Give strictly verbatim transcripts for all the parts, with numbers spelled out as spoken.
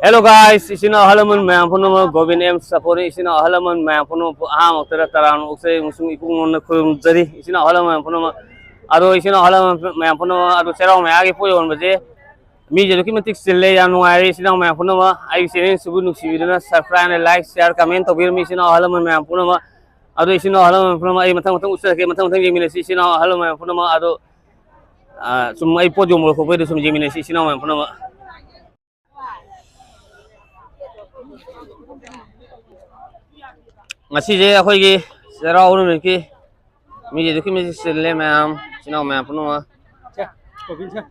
Hello guys, ꯏꯆꯤꯟ ꯏꯅꯥꯎ ꯑꯍꯜ ꯂꯃꯟ ꯃꯌꯥꯝ ꯄꯨꯝꯅꯃꯛ, ꯒꯣꯕꯤꯟ ꯑꯦꯝ ꯁꯥꯄꯣꯔꯤ ꯏꯆꯤꯟ ꯏꯅꯥꯎ ꯑꯍꯜ ꯂꯃꯟ ꯃꯌꯥꯝ ꯄꯨꯝꯅꯃꯛꯄꯨ ꯑꯍꯥꯟꯕꯃꯛꯇꯗ ꯇꯔꯥꯝꯅ ꯑꯣꯛꯆꯔꯤ ꯑꯃꯁꯨꯡ ꯏꯄꯨꯛ ꯅꯨꯡꯅ ꯈꯨꯔꯨꯝꯖꯔꯤ꯫ ꯏꯆꯤꯟ ꯏꯅꯥꯎ ꯑꯍꯜ ꯂꯃꯟ ꯄꯨꯝꯅꯃꯛ, ꯑꯗꯣ ꯏꯆꯤꯟ ꯏꯅꯥꯎ ꯑꯍꯜ ꯂꯃꯟ ꯃꯌꯥꯝ ꯄꯨꯝꯅꯃꯛ, ꯑꯗꯣ ꯆꯩꯔꯥꯎ ꯃꯌꯥꯒꯤ ꯄꯣꯠ ꯌꯣꯟꯕꯁꯦ ꯃꯤꯁꯦ ꯑꯗꯨꯛꯀꯤ ꯃꯇꯤꯛ ꯆꯤꯜꯂꯦ, ꯌꯥꯝ ꯅꯨꯡꯉꯥꯏꯔꯦ꯫ ꯏꯆꯤꯟ ꯏꯅꯥꯎ ꯃꯌꯥꯝ ꯄꯨꯝꯅꯃꯛ ꯑꯩꯒꯤ ꯆꯦꯅꯦꯜꯁꯤꯕꯨ ꯅꯨꯡꯁꯤꯕꯤꯗꯨꯅ subscribe, like, share, comment ꯇꯧꯕꯤꯔꯝꯃꯤ ꯏꯆꯤꯟ ꯏꯅꯥꯎ ꯑꯍꯜ ꯂꯃꯟ ꯃꯌꯥꯝ ꯄꯨꯝꯅꯃꯛ꯫ ꯑꯗꯣ ꯏꯆꯤꯟ ꯏꯅꯥꯎ ꯑꯍꯜ ꯂꯃꯟ ꯄꯨꯝꯅꯃꯛ ꯑꯩ ꯃꯊꯪ ꯃꯊꯪ ꯎꯠꯆꯔꯛꯀꯦ, ꯃꯊꯪ ꯃꯊꯪ ꯌꯦꯡꯃꯤꯟꯅꯁꯤ ꯏꯆꯤꯟ ꯏꯅꯥꯎ ꯑꯍꯜ ꯂꯃꯟ ꯃꯌꯥꯝ ꯄꯨꯝꯅꯃꯛ꯫ ꯑꯗꯣ, ꯑ, ꯁꯨꯝ ꯑꯩ ꯄꯣꯠ ꯌꯣꯟꯕ ꯈꯣꯠꯄꯩꯗꯣ ꯁꯨꯝ ꯌꯦꯡꯃꯤꯟꯅꯁꯤ ꯏꯆꯤꯟ ꯏꯅꯥꯎ ꯃꯌꯥꯝ ꯄꯨꯝꯅꯃꯛ꯫ ꯉꯁꯤꯁꯦ ꯑꯩꯈꯣꯏꯒꯤ ꯆꯩꯔꯥꯎꯕ ꯅꯨꯃꯤꯠꯀꯤ ꯃꯤꯁꯦ ꯑꯗꯨꯛꯀꯤ ꯃꯇꯤꯛ ꯆꯤꯜꯂꯦ ꯃꯌꯥꯝ, ꯏꯆꯤꯟ ꯏꯅꯥꯎ ꯃꯌꯥꯝ ꯄꯨꯝꯅꯃꯛ꯫ ꯁꯦ, ꯒꯣꯕꯤꯟ ꯁꯦ,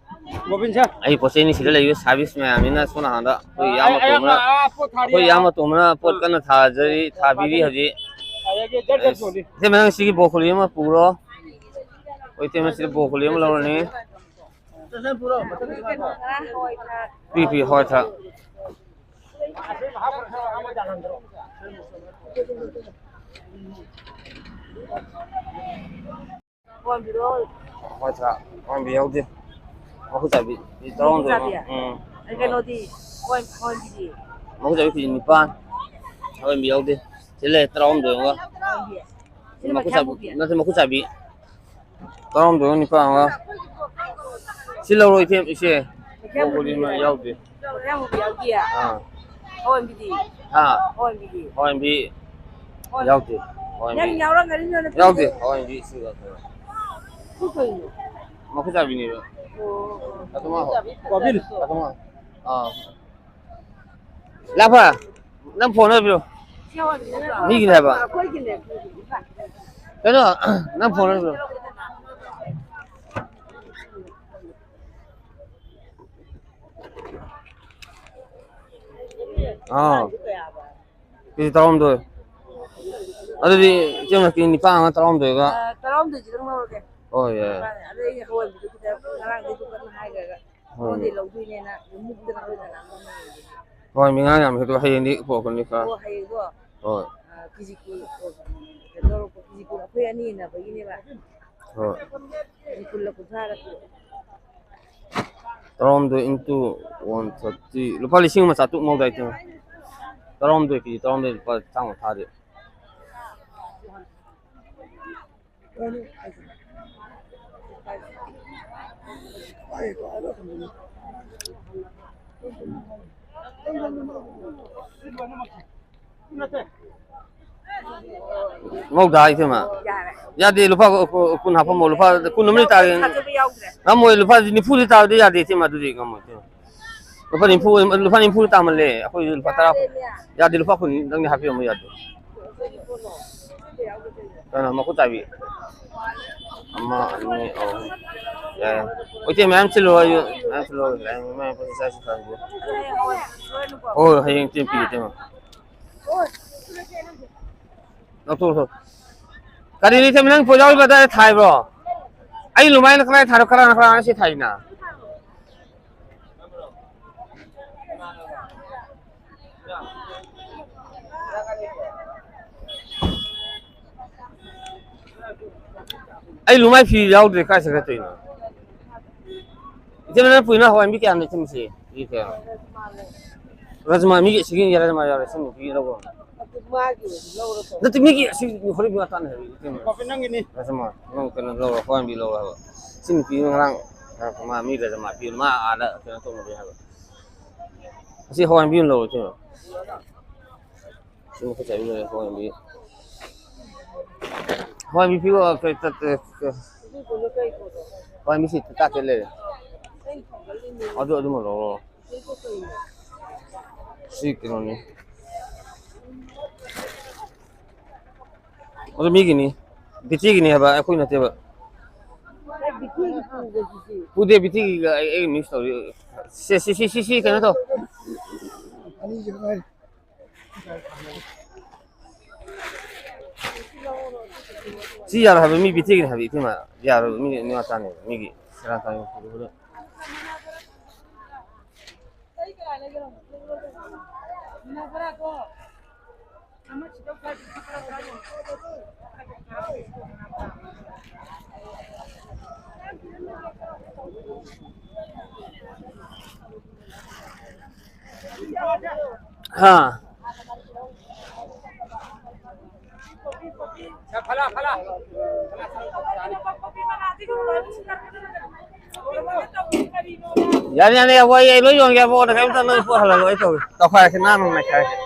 ꯒꯣꯕꯤꯟ ꯁꯦ꯫ ꯑꯩ ꯄꯣꯠ ꯆꯩꯅꯤ ꯁꯤꯗ ꯂꯩꯔꯤꯕ ꯁꯥꯔꯚꯤꯁ ꯃꯌꯥꯝꯅꯤꯅ ꯁꯣꯝ ꯅꯥꯀꯟꯗ ꯑꯩꯈꯣꯏ ꯏꯌꯥꯝꯕ ꯑꯩ, ꯑꯩ, ꯇꯣꯝꯕꯅ, ꯑꯩ, ꯑꯩ, ꯄꯣꯠ ꯊꯥꯔꯤ, ꯑꯩꯈꯣꯏ ꯏꯌꯥꯝꯕ ꯇꯣꯝꯕꯅ ꯄꯣꯠ ꯀꯟꯅ ꯊꯥꯖꯔꯤ, ꯊꯥꯕꯤꯔꯤ ꯊꯥꯕꯤꯔꯤ꯫ ꯍꯧꯖꯤꯛ꯫ ꯑꯗꯒꯤ ꯖꯠ ꯖꯠ ꯌꯣꯜꯂꯤ꯫ ꯏꯇꯩꯃ, ꯅꯪ ꯁꯤꯒꯤ ꯕ꯭ꯔꯣꯀꯣꯂꯤ ꯑꯃ ꯄꯨꯔꯣ꯫ ꯍꯣꯏ, ꯏꯇꯩꯃ, ꯁꯤꯗ ꯕ꯭ꯔꯣꯀꯣꯂꯤ ꯑꯃ ꯂꯧꯔꯅꯤ꯫ ꯄꯤ ꯄꯤ ꯍꯋꯥꯏ ꯊ꯭ꯔꯥꯛ꯫ ꯍꯋꯥꯏ ꯊ꯭ꯔꯥꯛ, ꯍꯋꯥꯏ ꯌꯥꯎꯗꯦ꯫ ꯃꯈꯨꯠ ꯆꯥꯕꯤ, ꯇꯔꯥꯍꯨꯝꯗꯣꯏ꯫ ꯃꯈꯨꯠ ꯆꯥꯕꯤ? ꯎꯝ꯫ ꯀꯩꯅꯣꯗꯤ, ꯍꯋꯥꯏ, ꯍꯋꯥꯏꯕꯤꯗꯤ? ꯃꯈꯨꯠ ꯆꯥꯕꯤ ꯀꯦꯖꯤ ꯅꯤꯄꯥꯟ꯫ ꯍꯋꯥꯏ ꯌꯥꯎꯗꯦ꯫ ꯁꯤ ꯂꯩ, ꯇꯔꯥꯍꯨꯝꯗꯣꯏ ꯑꯃꯒ꯫ ꯁꯤꯅ ꯃꯈꯨꯠ ꯆꯥꯕꯤ, ꯃꯈꯥ ꯃꯨꯕꯤ? ꯅꯠꯇꯦ, ꯃꯈꯨꯠ ꯆꯥꯕꯤ꯫ ꯇꯔꯥꯍꯨꯝꯗꯣꯏ ꯑꯃ ꯅꯤꯄꯥꯟ ꯑꯃꯒ꯫ ꯁꯤ ꯂꯧꯔꯣ, ꯏꯆꯦ, ꯏꯆꯦ꯫ ꯃꯈꯥ ꯕ꯭ꯔꯣꯀꯣꯂꯤ ꯃꯨꯕꯤ ꯑꯃ ꯂꯩꯔꯦ꯫ ꯌꯥꯎꯗꯦ꯫ ꯃꯈꯥ ꯃꯨꯕꯤ ꯌꯥꯎꯗꯤꯌꯦ? ꯑꯥ꯫ ꯑꯋꯥꯡꯕꯤꯗꯤ? ꯍꯥ? ꯑꯋꯥꯡꯕꯤꯗꯤ? ꯑꯋꯥꯡꯕꯤ ꯍꯣꯏ꯫ ꯌꯥꯎꯗꯦ꯫ ꯍꯋꯥꯏ ꯅꯪ ꯃꯨꯕꯤ ꯌꯥꯎꯔꯝꯒꯅꯤ, ꯅꯪꯅ ꯌꯥꯎꯗꯦ꯫ ꯄꯤꯔꯤꯗꯣ꯫ ꯍꯋꯥꯏ ꯃꯨꯕꯤ ꯁꯤ ꯉꯥꯛꯇꯅꯦ꯫ ꯁꯤ ꯀꯩꯅꯣ? ꯃꯈꯨꯠ ꯆꯥꯕꯤꯅꯦꯕ꯫ ꯑꯣ꯫ ꯑꯗꯨꯃ ꯍꯣ-, ꯀꯣꯕꯤꯟ꯫ ꯑꯗꯨꯃ꯫ ꯑꯥ꯫ ꯂꯥꯛꯄ, ꯅꯪ ꯐꯣꯟ ꯑꯣꯏꯕꯤꯔꯣ꯫ ꯁꯤ ꯍꯋꯥꯏ ꯃꯨꯕꯤ ꯅꯠꯇ꯭ꯔꯣ? ꯃꯤꯒꯤꯅꯦ ꯍꯥꯏꯕ꯫ ꯑꯩꯈꯣꯏꯒꯤꯅꯦ꯫ ꯀꯩꯅꯣ, ꯅꯪ ꯐꯣꯟ ꯑꯣꯏꯕꯤꯔꯣ꯫ ꯑꯥ꯫ ꯀꯦꯖꯤ ꯇꯔꯥꯍꯨꯝꯗꯣꯏ꯫ ꯑꯗꯨꯗꯤ ꯏꯆꯦ ꯃꯅꯥꯛꯀꯤ ꯅꯤꯄꯥꯟ ꯑꯃ ꯇꯔꯥꯍꯨꯝꯗꯣꯏꯒ꯫ ꯑ, ꯇꯔꯥꯍꯨꯝꯗꯣꯏꯁꯤꯗꯪ ꯂꯧꯔꯒꯦ꯫ ꯍꯣꯏ, ꯌꯥꯏ꯫ ꯑꯗꯩ ꯑꯩꯅ ꯍꯋꯥꯏꯕꯤꯗꯨ ꯈꯤꯇꯪ ꯉꯔꯥꯡꯗꯩ ꯗꯨꯀꯥꯟꯗ ꯍꯥꯏꯈ꯭ꯔꯒ ꯍꯣꯏ꯫ ꯃꯉꯣꯟꯗꯩ ꯂꯧꯗꯣꯏꯅꯦꯅ ꯑꯗꯨꯝ ꯃꯨꯛꯇꯅ ꯑꯩꯈꯣꯏꯗꯅ ꯑꯃꯨꯛ ꯂꯩꯔꯤꯅꯦ꯫ ꯍꯣꯏ, ꯃꯤ ꯉꯔꯥꯡ ꯌꯥꯝ ꯍꯦꯛꯇ ꯍꯌꯦꯡꯗꯤ ꯄꯨꯔꯛꯀꯅꯤ ꯈꯔ꯫ ꯑꯣ, ꯍꯌꯦꯡꯗꯣ? ꯍꯣꯏ꯫ ꯑ, ꯀꯦꯖꯤ ꯀꯨꯟ, ꯑꯣ, ꯀꯩꯅꯣ ꯇꯧꯔꯛꯄ, ꯀꯦꯖꯤ ꯀꯨꯟ ꯑꯩꯈꯣꯏ ꯑꯅꯤ ꯏꯟꯅꯕꯒꯤꯅꯦꯕ꯫ ꯍꯣꯏ꯫ ꯀꯦꯖꯤ ꯀꯨꯟꯂ ꯀꯨꯟꯊ꯭ꯔꯥꯔ ꯄꯤꯔꯛꯑꯣ꯫ ꯇꯔꯥꯍꯨꯝꯗꯣꯏ into one thirty, ꯂꯨꯄꯥ ꯂꯤꯁꯤꯡ ꯑꯃ ꯆꯥꯇ꯭ꯔꯨꯛ ꯃꯧꯗ꯭ꯔꯥ ꯏꯇꯩꯃ? ꯇꯔꯥꯍꯨꯝꯗꯣꯏ, ꯀꯦꯖꯤ ꯇꯔꯥꯍꯨꯝꯗꯣꯏ ꯂꯨꯄꯥ ꯆꯥꯝꯃ ꯊꯥꯗꯦ꯫ ꯃꯧꯗ꯭ꯔꯥ ꯏꯇꯩꯃ? ꯌꯥꯔꯦ꯫ ꯌꯥꯗꯦ, ꯂꯨꯄꯥ ꯀꯨꯟ ꯍꯥꯞꯄꯝꯃꯣ, ꯂꯨꯄꯥ ꯀꯨꯟ ꯑꯃꯗꯤ ꯇꯥꯒꯦ꯫ ꯊꯥꯖꯕ ꯌꯥꯎꯗ꯭ꯔꯦ꯫ ꯉꯝꯃꯣꯏ, ꯂꯨꯄꯥ ꯅꯤꯐꯨꯗꯤ ꯇꯥꯕꯗꯤ ꯌꯥꯗꯦ ꯏꯇꯩꯃ, ꯑꯗꯨꯗꯤ ꯉꯝꯃꯣꯏ ꯏꯇꯩꯃ꯫ ꯂꯨꯄꯥ ꯅꯤꯐꯨ, ꯂꯨꯄꯥ ꯅꯤꯐꯨ ꯇꯥꯃꯜꯂꯦ, ꯑꯩꯈꯣꯏꯁꯨ ꯂꯨꯄꯥ ꯇꯔꯥ꯫ ꯌꯥꯗꯦ, ꯂꯨꯄꯥ ꯀꯨꯟꯗꯪꯗꯤ ꯍꯥꯞꯄꯤꯔꯝꯃꯣ, ꯌꯥꯗꯦ꯫ ꯀꯩꯅꯣ, ꯃꯈꯨꯠ ꯆꯥꯏꯕꯤ꯫ ꯑꯃ, ꯑꯅꯤ, ꯑꯍꯨꯝ꯫ ꯌꯥꯔꯦ꯫ ꯑꯣ, ꯏꯇꯩ, ꯃꯌꯥꯝ ꯁꯤꯜꯂꯣ ꯍꯥꯏꯌꯨ꯫ ꯃꯌꯥꯝ ꯁꯤꯜꯂꯣ ꯍꯥꯏꯌꯨ꯫ ꯃꯌꯥꯝ ꯄꯩꯁꯥ ꯆꯥꯏꯁꯤ ꯈꯪꯗꯦ꯫ ꯍꯣꯏ, ꯍꯣꯏ, ꯍꯌꯦꯡ ꯏꯇꯩ ꯄꯤꯒꯦ, ꯏꯇꯩꯃ꯫ ꯂꯧꯊꯣꯛ, ꯂꯧꯊꯣꯛ꯫ ꯀꯔꯤꯅꯣ ꯏꯇꯩꯃ, ꯅꯪ ꯄꯣꯠ ꯌꯥꯎꯔꯤꯕ ꯑꯗꯥꯏꯗ ꯊꯥꯏꯕ꯭ꯔꯣ? ꯑꯩ ꯂꯨꯃꯥꯏꯅ ꯀꯗꯥꯏ ꯊꯥꯏꯅꯣ? ꯀꯅꯥꯅ, ꯀꯅꯥꯅ ꯁꯤ ꯊꯥꯏꯅ? ꯑꯩ ꯂꯨꯃꯥꯏ ꯐꯤ ꯌꯥꯎꯗ꯭ꯔꯦ, ꯀꯥꯏ ꯆꯠꯈ꯭ꯔꯦ ꯇꯧꯔꯤꯅꯣ? ꯏꯆꯦ, ꯅꯪ ꯄꯨꯏꯅ ꯍꯋꯥꯏ ꯃꯤ ꯀꯌꯥꯅꯣ ꯏꯆꯦ ꯃꯁꯤ? ꯃꯤ ꯀꯌꯥ? ꯔꯖꯃꯥ ꯃꯤꯒꯤ ꯁꯤꯒꯤ ꯔꯖꯃꯥ ꯌꯥꯎꯔꯦ, ꯁꯤ ꯅꯨꯄꯤ ꯂꯧꯔꯣ꯫ ꯅꯠꯇꯦ, ꯃꯤꯒꯤ ꯑꯁꯤ ꯍꯣꯔꯦꯟ ꯃꯤ ꯇꯥꯟꯅ ꯍꯥꯏꯕ ꯏꯆꯦ꯫ ꯅꯪꯒꯤꯅꯤ꯫ ꯔꯖꯃꯥ, ꯅꯪ ꯀꯩꯅꯣ ꯂꯧꯔꯣ, ꯍꯋꯥꯏ ꯃꯤ ꯂꯧꯔꯣ ꯍꯥꯏꯕ꯫ ꯁꯤ ꯅꯨꯄꯤ ꯉꯔꯥꯡ ꯃꯥ ꯃꯤ ꯔꯖꯃꯥ ꯄꯤ, ꯃꯥ ꯑꯥꯗ ꯀꯩꯅꯣ ꯇꯧꯅꯕꯅꯦ ꯍꯥꯏꯕ꯫ ꯑꯁꯤ ꯍꯋꯥꯏ ꯃꯤ ꯑꯃ ꯂꯧꯔꯣ ꯏꯆꯦ꯫ ꯁꯤ ꯃꯈꯨꯠ ꯆꯥꯏꯕꯤ ꯂꯣꯏꯔꯦ, ꯍꯋꯥꯏ ꯃꯤ꯫ ꯍꯋꯥꯏ ꯃꯤ ꯄꯤꯕ ꯀꯩ ꯇꯠ-, ꯇꯠ-, ꯍꯋꯥꯏ ꯃꯤꯁꯤ ꯇꯥꯛꯀꯦ ꯂꯩꯔꯦ꯫ ꯑꯗꯨ ꯑꯗꯨꯃ ꯂꯧꯔꯣ꯫ ꯁꯤ ꯀꯩꯅꯣꯅꯤ꯫ ꯑꯗꯨ ꯃꯤꯒꯤꯅꯤ꯫ ꯕꯤꯇꯤꯒꯤꯅꯤ ꯍꯥꯏꯕ, ꯑꯩꯈꯣꯏ ꯅꯠꯇꯦꯕ꯫ ꯄꯨꯗꯦ, ꯕꯤꯇꯤꯒꯤꯒ ꯑꯩ, ꯑꯩ mix ꯇꯧꯔꯤ꯫ ꯁꯦ, ꯁꯤ, ꯁꯤ, ꯁꯤ, ꯁꯤ, ꯀꯩꯅꯣ ꯇꯧ꯫ ꯁꯤ ꯌꯥꯔꯣꯏ ꯍꯥꯏꯕ, ꯃꯤ ꯕꯤꯇꯤꯒꯤꯅꯤ ꯍꯥꯏꯕ, ꯏꯇꯩꯃ꯫ ꯌꯥꯔꯣꯏꯕ, ꯃꯤ, ꯃꯤ ꯃꯆꯥꯅꯦꯕ, ꯃꯤꯒꯤ ꯁꯦꯔꯥꯟ ꯇꯨꯔꯥꯟ꯫ ꯍꯥ꯫ ꯌꯥꯅꯤ, ꯌꯥꯅꯤ, ꯌꯥꯕꯣ, ꯑꯩ, ꯑꯩ ꯂꯣꯏ ꯌꯣꯟꯒꯦ, ꯌꯥꯕꯣ, ꯀꯩꯝꯇ ꯅꯪ ꯄꯣꯠ ꯍꯜꯍꯜꯂꯣ, ꯑꯩ ꯇꯧꯒꯦ꯫ ꯇꯧꯈꯥꯏꯔꯛꯀꯦ, ꯅꯥꯟꯅ ꯅꯩꯈꯥꯏꯔꯛꯀꯦ꯫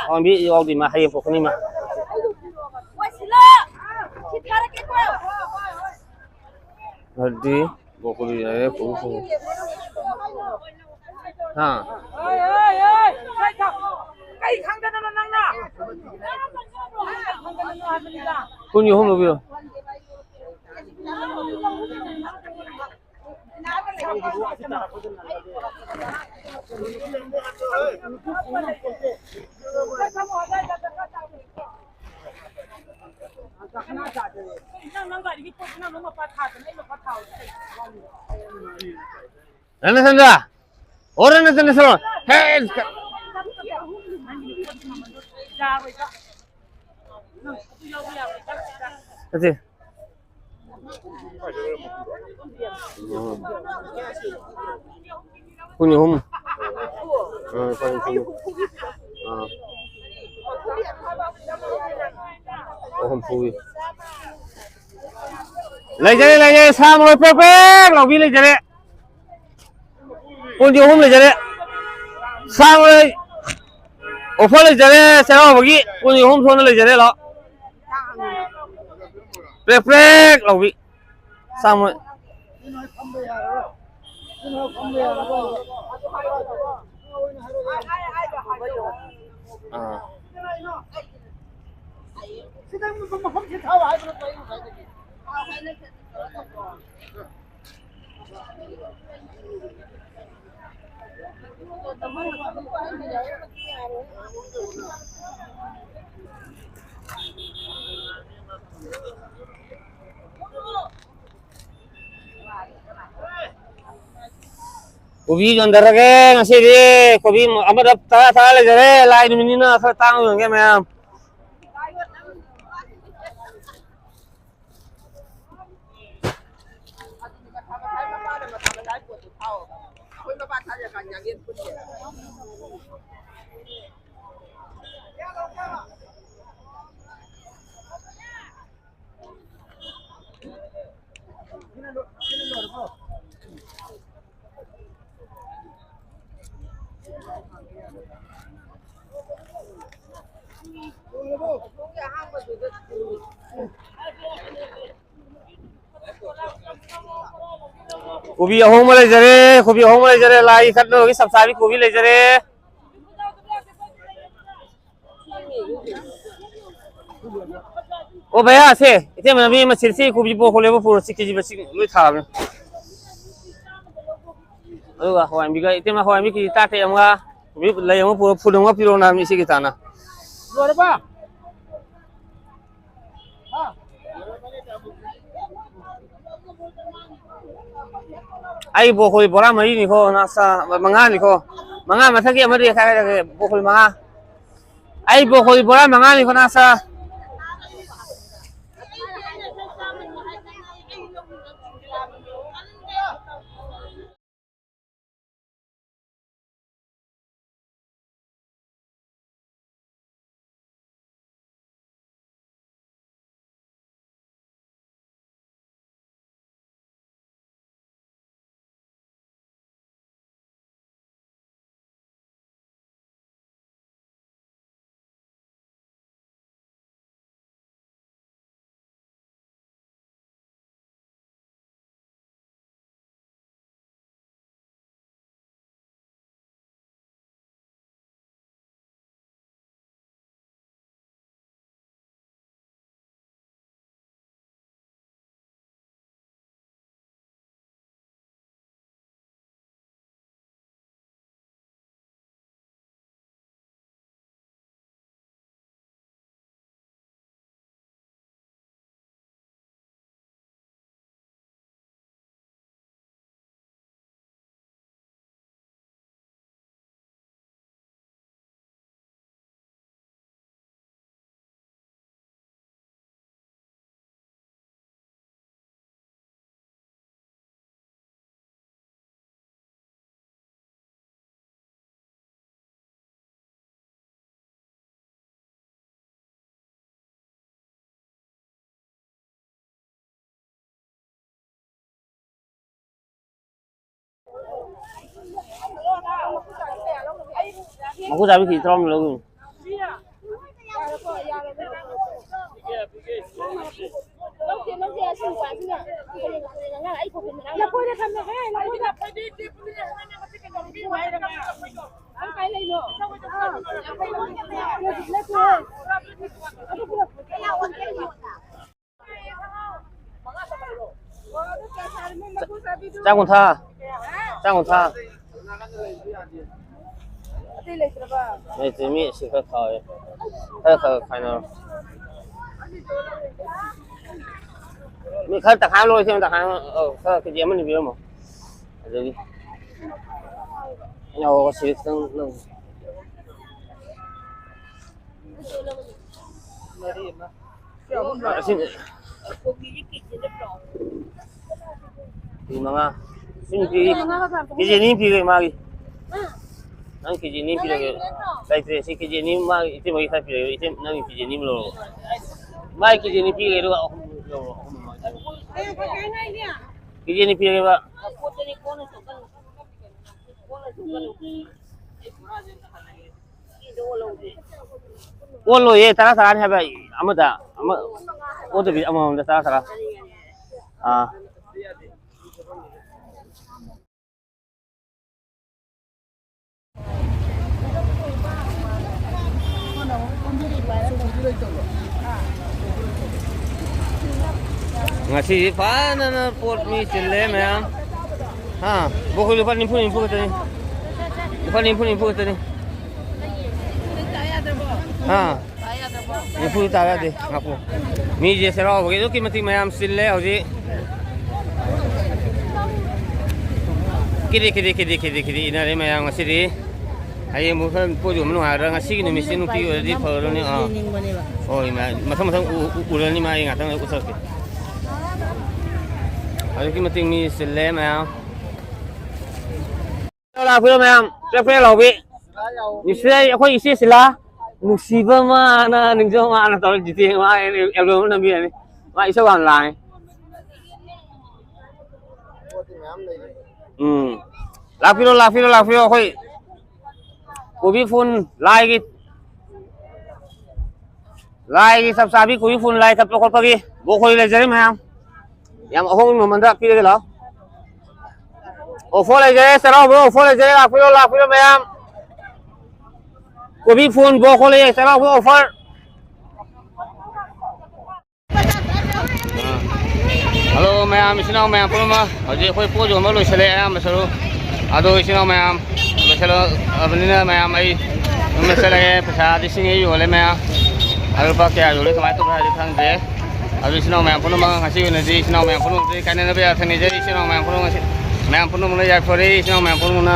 ꯄꯥꯝꯕꯤ ꯌꯥꯎꯗꯤ ꯃꯥ ꯍꯌꯦꯡ ꯄꯨꯔꯛꯀꯅꯤ ꯃꯥ꯫ ꯑꯗꯨꯗꯤ ꯕ꯭ꯔꯣꯀꯣꯂꯤ ꯂꯩꯔꯦ, ꯄꯨ ꯄꯨ꯫ ꯍꯥ? ꯀꯩ ꯈꯪꯗꯗꯅꯣ ꯅꯪꯅ? ꯀꯨꯟꯒꯤ ꯑꯍꯨꯝ ꯂꯧꯕꯤꯔꯣ꯫ ꯔꯅꯆꯟꯗ꯭ꯔ! ꯑꯣ, ꯔꯅꯆꯟꯗ꯭ꯔ, ꯁꯣꯔꯣ! ꯍꯦ! ꯅꯠꯇꯦ꯫ ꯀꯨꯟ ꯑꯍꯨꯝ꯫ ꯑ, ꯂꯨꯄꯥ ꯍꯨꯝꯐꯨ꯫ ꯑ꯫ ꯑꯣ, ꯍꯨꯝꯐꯨꯒꯤ꯫ ꯂꯩꯖꯔꯦ, ꯂꯩꯖꯔꯦ, ꯁꯥ ꯃꯔꯣꯏ ꯄ꯭ꯔꯦꯛ ꯄ꯭ꯔꯦꯛ ꯂꯥꯎꯕꯤ ꯂꯩꯖꯔꯦ꯫ ꯀꯨꯟꯒꯤ ꯑꯍꯨꯝ ꯂꯩꯖꯔꯦ꯫ ꯁꯥ ꯃꯔꯣꯏ ꯑꯣꯐꯔ ꯂꯩꯖꯔꯦ, ꯆꯩꯔꯥꯎꯕꯒꯤ ꯀꯨꯟꯒꯤ ꯑꯍꯨꯝ ꯊꯣꯛꯅ ꯂꯩꯖꯔꯦ, ꯂꯥꯛꯑꯣ꯫ ꯄ꯭ꯔꯦꯛ ꯄ꯭ꯔꯦꯛ ꯂꯥꯎꯕꯤ꯫ ꯆꯥꯝꯃ꯫ ꯑꯥ꯫ ꯀꯣꯕꯤ ꯌꯣꯟꯊꯔꯒꯦ ꯉꯁꯤꯗꯤ꯫ ꯀꯣꯕꯤ ꯑꯃꯗ ꯇꯔꯥ ꯇꯔꯥ ꯂꯩꯖꯔꯦ, ꯂꯥꯏ ꯅꯨꯃꯤꯠꯅꯤꯅ ꯈꯔ ꯇꯥꯡꯅ ꯌꯣꯟꯒꯦ ꯃꯌꯥꯝ꯫ ꯀꯣꯕꯤ ꯑꯍꯣꯡꯕ ꯂꯩꯖꯔꯦ, ꯀꯣꯕꯤ ꯑꯍꯣꯡꯕ ꯂꯩꯖꯔꯦ, ꯂꯥꯏ ꯀꯠꯅꯕꯒꯤ ꯆꯞ ꯆꯥꯕꯤ ꯀꯣꯕꯤ ꯂꯩꯖꯔꯦ꯫ ꯑꯣ ꯚꯩꯌꯥ, ꯁꯦ ꯏꯇꯩꯃꯅ ꯃꯤ ꯑꯃ ꯁꯤꯜꯁꯤ, ꯀꯣꯕꯤ ꯕ꯭ꯔꯣꯀꯣꯂꯤ ꯑꯃ ꯄꯨꯔꯣ, ꯁꯤ ꯀꯦꯖꯤ ꯃꯁꯤꯡ ꯂꯣꯏ ꯊꯥꯕꯅꯦ꯫ ꯑꯗꯨꯒ ꯍꯋꯥꯏ ꯃꯨꯕꯤꯒ, ꯏꯇꯩꯃ ꯍꯋꯥꯏ ꯃꯨꯕꯤ ꯀꯦꯖꯤ ꯇꯔꯥꯇꯔꯦꯠ ꯑꯃꯒ, ꯀꯣꯕꯤ ꯂꯩ ꯑꯃ ꯄꯨꯔꯣ, ꯐꯨꯜ ꯑꯃꯒ ꯄꯤꯔꯛꯑꯣ ꯅꯥꯕ, ꯏꯆꯦꯒꯤ ꯇꯥꯅ꯫ ꯂꯣꯏꯔꯕ? ꯑꯩ ꯕ꯭ꯔꯣꯀꯣꯂꯤ ꯕꯣꯔꯥ ꯃꯔꯤꯅꯤꯀꯣ, ꯅꯥꯁꯥ, ꯃꯉꯥꯅꯤꯀꯣ꯫ ꯃꯉꯥ ꯃꯊꯛꯀꯤ ꯑꯃꯗꯤ ꯈꯥꯏꯔꯒꯦ, ꯕ꯭ꯔꯣꯀꯣꯂꯤ ꯃꯉꯥ꯫ ꯑꯩ ꯕ꯭ꯔꯣꯀꯣꯂꯤ ꯕꯣꯔꯥ ꯃꯉꯥꯅꯤꯀꯣ, ꯅꯥꯁꯥ꯫ ꯃꯀꯨ ꯆꯥꯕꯤ ꯀꯦꯖꯤ ꯇꯔꯥꯍꯨꯝꯗꯣꯏ ꯂꯧꯗꯣꯏꯅꯤ꯫ ꯆꯥꯝ ꯀꯨꯟꯊ꯭ꯔꯥ꯫ ꯆꯥꯝ ꯀꯨꯟꯊ꯭ꯔꯥ꯫ ꯂꯩꯇꯦ, ꯃꯤ ꯁꯤ ꯈꯔ ꯈꯥꯎꯋꯦ꯫ ꯈꯔ ꯈꯔ ꯈꯥꯏꯅꯔꯣ꯫ ꯃꯤ ꯈꯔ ꯇꯪꯈꯥꯏ ꯑꯃ ꯂꯧꯔꯁꯤ, ꯇꯪꯈꯥꯏ ꯑꯃ, ꯑꯧ, ꯈꯔ ꯀꯦꯖꯤ ꯑꯃꯅꯤ ꯄꯤꯔꯝꯃꯣ꯫ ꯑꯗꯒꯤ ꯑꯩꯅ ꯑꯧ ꯁꯤ ꯈꯤꯇꯪ ꯂꯧ꯫ ꯑꯁꯤꯅ ꯀꯦꯖꯤ ꯃꯉꯥ꯫ ꯁꯤ ꯅꯨꯄꯤ ꯀꯦꯖꯤ ꯑꯅꯤ ꯄꯤꯔꯦ ꯃꯥꯒꯤ꯫ ꯅꯪ ꯀꯦꯖꯤ ꯑꯅꯤ ꯄꯤꯔꯒꯦ꯫ ꯂꯩꯇ꯭ꯔꯦ꯫ ꯁꯤ ꯀꯦꯖꯤ ꯑꯅꯤ ꯃꯥꯒꯤ ꯏꯇꯩꯃꯒꯤ ꯈꯔ ꯄꯤꯔꯒꯦ꯫ ꯏꯇꯩ ꯅꯪꯒꯤ ꯀꯦꯖꯤ ꯑꯅꯤ ꯑꯃ ꯂꯧꯔꯣ꯫ ꯃꯥꯒꯤ ꯀꯦꯖꯤ ꯑꯅꯤ ꯄꯤꯔꯒꯦ ꯑꯗꯨꯒ ꯑꯍꯨꯝ ꯂꯧꯔꯣ꯫ ꯑꯍꯨꯝ ꯑꯃ꯫ ꯀꯦꯖꯤ ꯑꯅꯤ ꯄꯤꯔꯒꯦꯕ꯫ ꯑꯣꯜꯂꯣꯏꯌꯦ, ꯇꯔꯥ ꯇꯔꯥꯅꯤ ꯍꯥꯏꯕ꯫ ꯑꯃꯗ ꯑꯃ ꯑꯣꯟꯗꯕꯤ ꯑꯃꯃꯝꯗ ꯇꯔꯥ ꯇꯔꯥ꯫ ꯑꯥ꯫ ꯉꯁꯤꯗꯤ ꯐꯖꯅ ꯄꯣꯠ ꯃꯤ ꯆꯤꯜꯂꯦ ꯃꯌꯥꯝ꯫ ꯍꯥ? ꯕꯣꯛ, ꯂꯨꯄꯥ ꯅꯤꯐꯨ, ꯅꯤꯐꯨ ꯈꯛꯇꯅꯤ꯫ ꯂꯨꯄꯥ ꯅꯤꯐꯨ, ꯅꯤꯐꯨ ꯈꯛꯇꯅꯤ꯫ ꯍꯥ? ꯅꯤꯐꯨ ꯇꯥꯔꯗꯤ ꯉꯥꯏꯈꯣ꯫ ꯃꯤꯁꯦ ꯆꯩꯔꯥꯎꯕꯒꯤ ꯑꯗꯨꯛꯀꯤ ꯃꯇꯤꯛ ꯃꯌꯥꯝ ꯆꯤꯜꯂꯦ ꯍꯧꯖꯤꯛ꯫ ꯀꯤꯗꯤ, ꯀꯤꯗꯤ, ꯀꯤꯗꯤ, ꯀꯤꯗꯤ, ꯀꯤꯗꯤ ꯏꯟꯅꯔꯦ ꯃꯌꯥꯝ ꯉꯁꯤꯗꯤ꯫ ꯍꯌꯦꯡꯕꯨ ꯈꯔ ꯄꯣꯠ ꯌꯣꯟꯕ ꯅꯨꯡꯉꯥꯏꯔꯗ꯭ꯔꯥ? ꯉꯁꯤꯒꯤ ꯅꯨꯃꯤꯠꯁꯤ ꯅꯨꯡꯇꯤ ꯑꯣꯏꯔꯗꯤ ꯐꯔꯅꯤ꯫ ꯑꯥ꯫ ꯍꯣꯏ, ꯃꯌꯥꯝ ꯃꯊꯪ ꯃꯊꯪ ꯎ-, ꯎ-, ꯎꯔꯅꯤ ꯃꯥ, ꯑꯩ ꯉꯥꯛꯇꯪ ꯂꯩꯔ ꯎꯠꯊꯔꯛꯀꯦ꯫ ꯑꯗꯨꯛꯀꯤ ꯃꯇꯤꯛ ꯃꯤ ꯆꯤꯜꯂꯦ ꯃꯌꯥꯝ꯫ ꯂꯥꯛꯄꯤꯔꯣ ꯃꯌꯥꯝ, ꯄ꯭ꯔꯦꯛ ꯄ꯭ꯔꯦꯛ ꯂꯥꯎꯕꯤ꯫ ꯅꯨꯡꯁꯤꯔꯩ ꯑꯩꯈꯣꯏ ꯏꯆꯦ ꯁꯤꯂꯥ, ꯅꯨꯡꯁꯤꯕ ꯃꯥꯅ ꯅꯤꯡꯖꯧ ꯃꯥꯅ ꯇꯧꯔ ꯖꯤꯇꯦ ꯃꯥ ꯑꯦꯜꯕꯝ ꯑꯃ ꯅꯝꯕꯤꯔꯅꯤ꯫ ꯃꯥ ꯏꯁꯧ ꯌꯥꯝ ꯂꯥꯡꯉꯦ꯫ ꯎꯝ꯫ ꯂꯥꯛꯄꯤꯔꯣ, ꯂꯥꯛꯄꯤꯔꯣ, ꯂꯥꯛꯄꯤꯔꯣ꯫ ꯑꯩꯈꯣꯏ ꯀꯣꯕꯤ ꯐꯨꯟ, ꯂꯥꯏꯒꯤ, ꯂꯥꯏꯒꯤ ꯆꯞ ꯆꯥꯕꯤ ꯀꯣꯕꯤ ꯐꯨꯟ, ꯂꯥꯏ ꯀꯠꯄ ꯈꯣꯠꯄꯒꯤ ꯕ꯭ꯔꯣꯀꯣꯂꯤ ꯂꯩꯖꯔꯦ ꯃꯌꯥꯝ꯫ ꯌꯥꯝ ꯑꯍꯣꯡꯕ ꯃꯃꯜꯗ ꯄꯤꯔꯒꯦ ꯂꯥꯛꯑꯣ꯫ ꯑꯣꯐꯔ ꯂꯩꯖꯔꯦ, ꯆꯩꯔꯥꯎꯕ ꯑꯣꯐꯔ ꯂꯩꯖꯔꯦ, ꯂꯥꯛꯄꯤꯔꯣ, ꯂꯥꯛꯄꯤꯔꯣ ꯃꯌꯥꯝ꯫ ꯀꯣꯕꯤ ꯐꯨꯟ, ꯕ꯭ꯔꯣꯀꯣꯂꯤ, ꯆꯩꯔꯥꯎꯕ ꯑꯣꯐꯔ꯫ ꯍꯜꯂꯣ ꯃꯌꯥꯝ, ꯏꯆꯤꯟ ꯏꯅꯥꯎ ꯃꯌꯥꯝ ꯄꯨꯝꯅꯃꯛ, ꯍꯧꯖꯤꯛ ꯑꯩꯈꯣꯏ ꯄꯣꯠ ꯌꯣꯟꯕ ꯂꯣꯏꯁꯤꯜꯂꯦ ꯑꯌꯥꯝꯕ ꯁꯔꯨꯛ꯫ ꯑꯗꯣ ꯏꯆꯤꯟ ꯏꯅꯥꯎ ꯃꯌꯥꯝ, ꯂꯣꯏꯁꯤꯜꯂꯛꯑꯕꯅꯤꯅ ꯃꯌꯥꯝ ꯑꯩ ꯌꯨꯝꯗ ꯆꯠꯂꯒꯦ꯫ ꯄꯩꯁꯥꯗꯤ ꯁꯤꯡꯉꯩ ꯌꯣꯜꯂꯦ ꯃꯌꯥꯝ꯫ ꯑꯗꯨ ꯂꯨꯄꯥ ꯀꯌꯥ ꯌꯣꯜꯂꯤ, ꯀꯃꯥꯏꯅ ꯇꯧꯕ ꯍꯥꯏꯗꯤ ꯈꯪꯗ꯭ꯔꯦ꯫ ꯑꯗꯨ ꯏꯆꯤꯟ ꯏꯅꯥꯎ ꯃꯌꯥꯝ ꯄꯨꯝꯅꯃꯛ, ꯉꯁꯤ ꯑꯣꯏꯅꯗꯤ ꯏꯆꯤꯟ ꯏꯅꯥꯎ ꯃꯌꯥꯝ ꯄꯨꯝꯅꯃꯛꯇ ꯀꯥꯏꯅꯅꯕ ꯌꯥꯊꯪ ꯅꯤꯖꯔꯤ꯫ ꯏꯆꯤꯟ ꯏꯅꯥꯎ ꯃꯌꯥꯝ ꯄꯨꯝꯅꯃꯛ ꯉꯁꯤ, ꯃꯌꯥꯝ ꯄꯨꯝꯅꯃꯛꯅ ꯌꯥꯏꯐꯔꯦ꯫ ꯏꯆꯤꯟ ꯏꯅꯥꯎ ꯃꯌꯥꯝ ꯄꯨꯝꯅꯃꯛꯅ